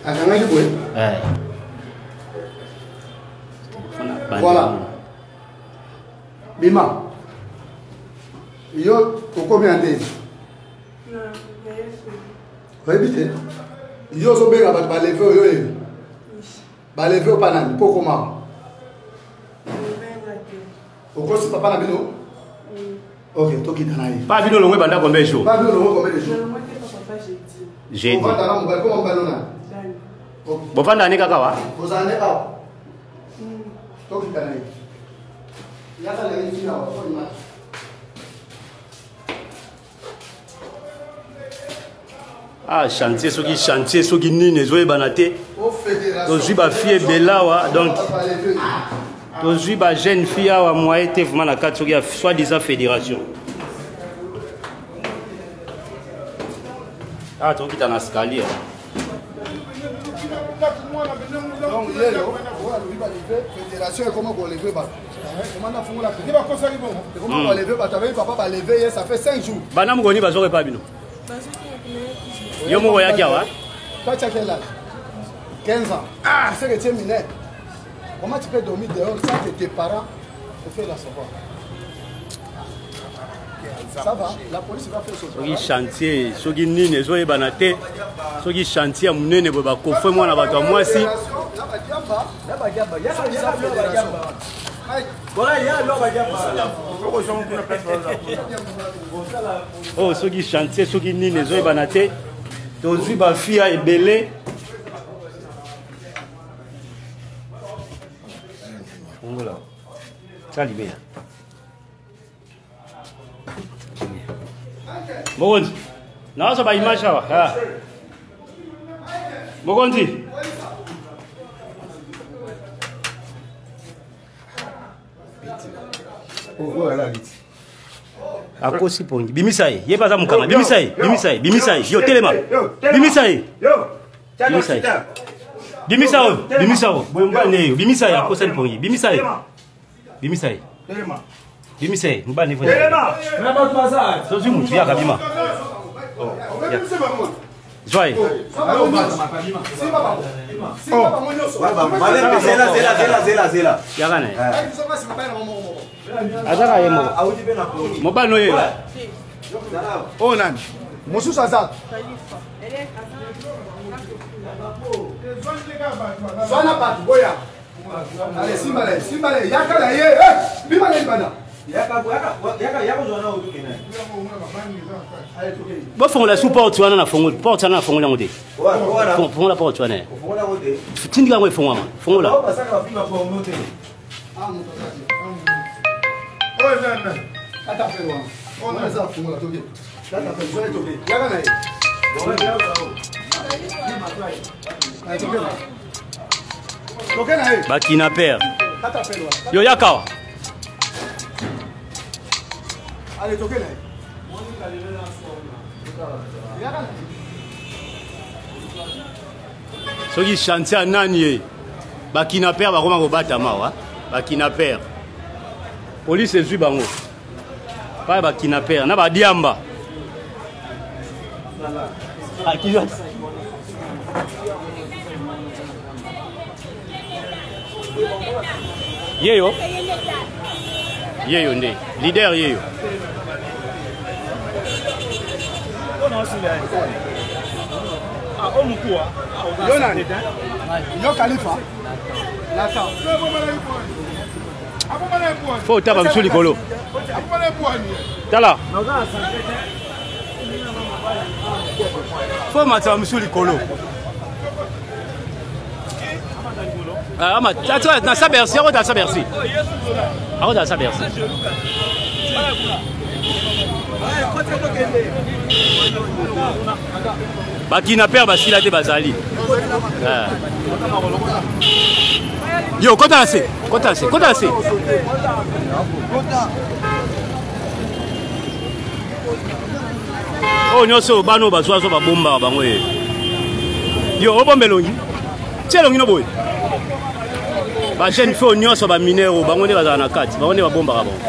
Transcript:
Akangaki boye. Eh. Voilà. Bima. Yo okomi ya ndenge. Oyebi te. Yo ozobenga bato baleve oyo oyebi. Baleve opa nani mpo okoma. Okosi papa na bino? Ok, tokita na ye. Pa bino longwe banda combien de jours? Pa bino longwe combien de jours? Jeudi. Ovanda na mobali, koma mobali ona. Bovanda ne kaka wa? Ozala ne awa. Tokita na ye. Yaka na ye ntina wa, fo image. Ah, chantier soki chantier soki nini ezoyebana te. Tozwi ba fille ebele awa donc tozwi ba jeune fille awa moyen te vraiment na kati soki ya soi disant fédération. Ah, tokita na escalier. Donc lelo oyo alobi baleve fédération ekoma koleve bato ekoma koleve bato abebi papa baleve ye ça fait 5 jours. Bana mokoni bazoka epa bino. Yo moko oyaki awa? Toi tu as quel âge? 15 ans. Ah, tu sais que tu es mineur. Comment tu peux dormir dehors sans que tes parents te fassent la savoir? Ça va, la police va faire son soki chantier soki nini ezoyebana te soki chantier ya monene boye bakofre mwana bato ya mwasi. Oyo oh, soki chantier soki nini ezoyebana te tozwi bafia ebele. Fungola tia libeya. Mokonzi, nawaza ba image awa. Ah. Mokonzi. Akosi pongi. Bimisa ye. Ye baza mukama. Bimisa ye. Bimisa ye. Bimisa ye. Yo telema. Bimisa ye. Bimisa ye. Bimisa oyo. Bimisa oyo. Boye mobali ne yo. Bimisa ye akosani pongi. Bimisa ye. Bimisa ye. Bimisa ye. Mobali ne Telema. Tozwi mutu yaka bima. Zwa ye. Yaka na ye. Azaka ye moko. Mobali no ye. Oyo nani? Mosusu aza. Zwana bato boya. Allez, simbale, simbale, yaka na ye. Eh, bima na libanda. Bofongola su porte wana na fongola porte wana na fongola yango te. Fongola porte wana. Tindika yango efongwama. Fongola. Bakinaper. Yo yaka. Soki chantier ya nani ye bakinaper bakoma kobatama awa bakinaper polise ezwi bango paya bakinaper na badiamba. Yeyo yeyo nde leader yeyo. Yo nani? Yo Khalifa. Fo otaba mosusu likolo. Tala. Fo mataba mosusu likolo. Ah, ama, attends, na sa Bercy, akota sa Bercy. Akota sa Bercy. Bakinaper basila te bazali. Ah. Yo, kota na se, kota na se, kota na se. Oyo nyonso bana oyo bazwa zwa babombaka bango ye. Yo, obomba elongi. Tia elongi no boye. Ba jeune fille oyo nyonso ba mineur oyo bango nde bazala na kati, bango nde babombaka bango.